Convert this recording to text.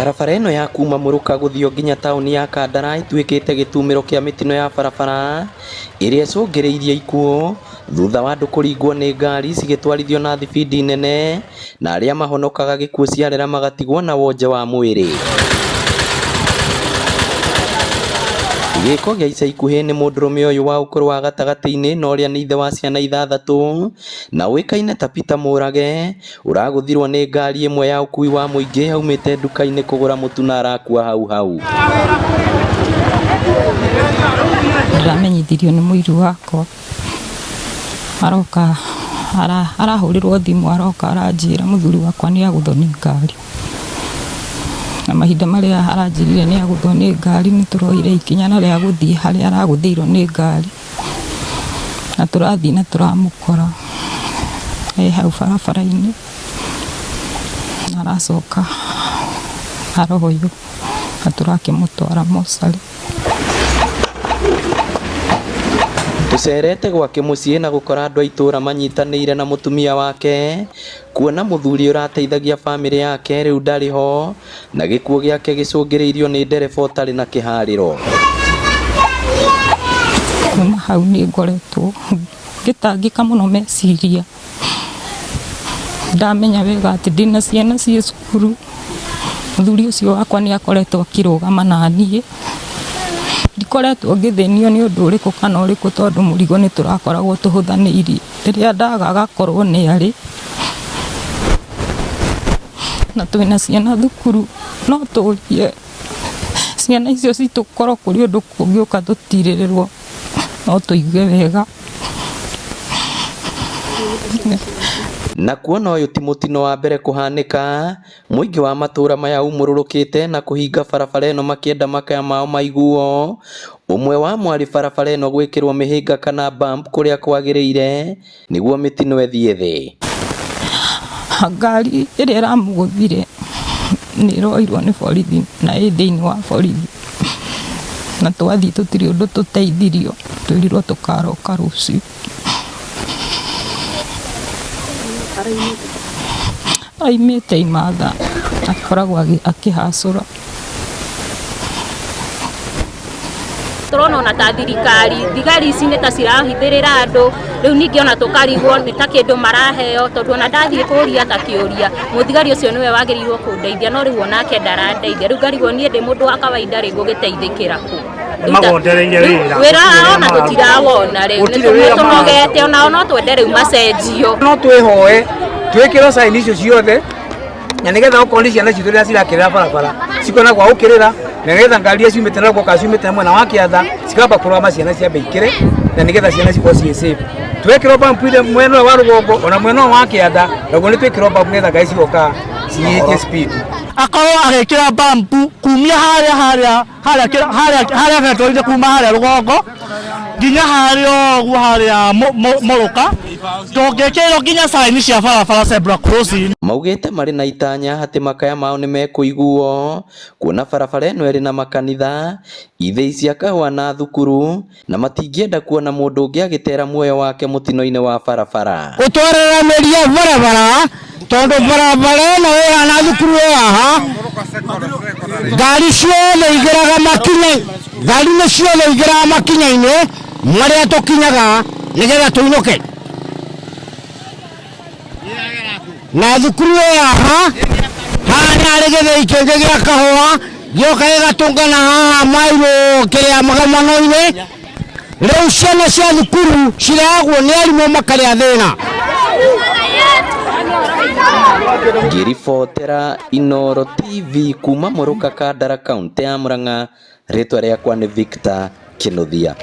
Barabara ĩno ya kuma Mũrũka gũthiĩ nginya taũni ya Kandara ĩtuĩkĩte gĩtumĩro kĩa mĩtino ya barabara ĩrĩa ĩcũngĩrĩirie ikuũ thutha wa andũ kũringwo nĩ ngari cigĩtwarithio na thibindi nene na arĩa mahonokaga gĩkuũ ciarera magatigwo na wonje wa mwĩrĩ. Gĩko gĩa ica ikuhĩ nĩ mũndũrũme ũyũ wa ũkũrũ wa gatagatĩ-inĩ na ũrĩa nĩ ithe wa ciana ithathatũ na ũĩkaine ta Peter Mũrage ũragũthirwo nĩ ngari ĩmwe ya ũkui wa mũingĩ aumĩte nduka-inĩ kũgũra mũtu na arakua hau hau. Ndĩramenyithirio nĩ mũiru wakwa aroka arahũrĩrwo thimũ aroka aranjĩra mũthuri wakwa nĩ agũthwo nĩ ngari. Na mahinda marĩa aranjĩrire nĩ agũthwo nĩ ngari nĩ tũroire ikinya na rĩa gũthiĩ harĩa aragũthĩirwo nĩ ngari. Na tũrathiĩ na tũramũkora e hau barabara-inĩ na aracoka aroywo na tũrakĩmũtwara mocarĩ. Tũcerete gwake mũciĩ na gũkora andũ a itũũra manyitanĩire na mũtumia wake kuona mũthuri ũrateithagia bamĩrĩ yake rĩu ndarĩ ho na gĩkuũ gĩake gĩcũngĩrĩirio nĩ ndereba ũtarĩ na kĩharĩro. Kuma hau nĩ ngoretwo ngĩtangĩka mũno meciria, ndamenya wega atĩ ndĩna ciana ciĩ cukuru, mũthuri ũcio wakwa nĩ akoretwo akĩrũgama naniĩ, ndikoretwo ngĩthĩnio nĩ ũndũ ũrĩkũ kana ũrĩkũ tondũ mũrigo nĩ tũrakoragwo tũhũthanĩirie, rĩrĩa ndaga agakorwo nĩ arĩ. Na twĩna ciana thukuru no tũrie ciana icio citũ korwo kũrĩ ũndũ kũngĩũka tũtirĩrĩrwo no tũigue wega. Na kuona ũyũ ti mũtino wa mbere kũhanĩka, mũingĩ wa matũra maya umũrũrũkĩte na kũhinga barabara ĩno makĩenda makaya mao maiguo, ũmwe wa mwarĩ barabara ĩno gwĩkĩrwo mĩhĩnga kana bump kũrĩa kwagĩrĩire nĩguo mĩtino ĩthiĩ thĩ. Ngari ĩrĩa ĩramũgũthire nĩ ĩroirwo nĩ borithi na ĩ thĩinĩ wa borithi, na twathiĩ tũtirĩ ũndũ tũteithirio, twĩrirwo tũkaroka rũciũ. Aimĩte Imatha, akoragwo akĩhacũra. Tũrona ona ta thirikari thigari ici nĩ ta cirahithĩrĩra andũ rĩu ningĩ ona tũkarigwo nĩ ta kĩndũ maraheo tondũ ona ndathiĩ kũria ta kĩũria mũthigari ũcio nĩwe wagĩrĩirwo kũndeithia no rĩu onake ndarandeithia rĩu ngarigwo niĩ ndĩ mũndũ wa kawaida rĩ ngũgĩteithĩkĩra kũ? Magondereire wĩra. Wĩra ona tũtirawona rĩu Gũtirĩ wĩra nĩtũnogete onao no twende rĩu macenjio. No twĩhoe twĩkĩrwo sign icio ciothe na nĩgetha okorwo nĩ ciana citũ rĩrĩa cirakĩrĩra barabara cikona gwa gũkĩrĩra na nĩgetha ngari iria ciumĩte na rũgongo kana ciumĩte na mwena wa kĩanda cikamba kũrũgama ciana ciambe ikĩre na nĩgetha ciana cikorwo ciĩ safe. Twekĩrwo bump ile mwena ũyũ wa rũgongo ona mwena ũyũ wa kĩanda naguo nĩ twĩkĩrwo bump nĩgetha ngari cigoka cinyihĩtie speed. Akorwo agĩkĩra bump kumia harĩa harĩa harĩa kĩra- harĩa harĩa betũrũ-inĩ kuma harĩa rũgongo nginya harĩa ũguo harĩa mũrũka tũngĩkĩrwo nginya sign cia barabara zebra crossing. Maugĩte marĩ na itanya atĩ makaya mao nĩmekũiguo kuona barabara ĩno ĩrĩ na makanitha, ithĩi cia kahũa na thukuru na matingĩenda kuona mũndũ ũngĩ agĩtera muoyo wake mũtino-inĩ wa barabara. Ũtwaranĩria barabara tondũ barabara ĩno ĩ haha na thukuru ĩ haha, ngari ciothe igeraga makinya, ngari nĩ ciothe igeraga makinya-inĩ marĩa tũkinyaga nĩgetha tũinũke. Na thukuru ĩ haha, haha nĩ harĩ gĩthĩi kĩngĩ gĩa kahũa gĩoka gĩgatũngana haha mairũ kĩrĩa magomano-inĩ. Rĩu ciana cia thukuru cirehagwo nĩ arimũ makarĩa thĩna. Ngĩribotera Inooro TV kuma Mũrũka Kandara kauntĩ ya Murang'a, rĩtwa rĩakwa nĩ Victor Kĩnuthia.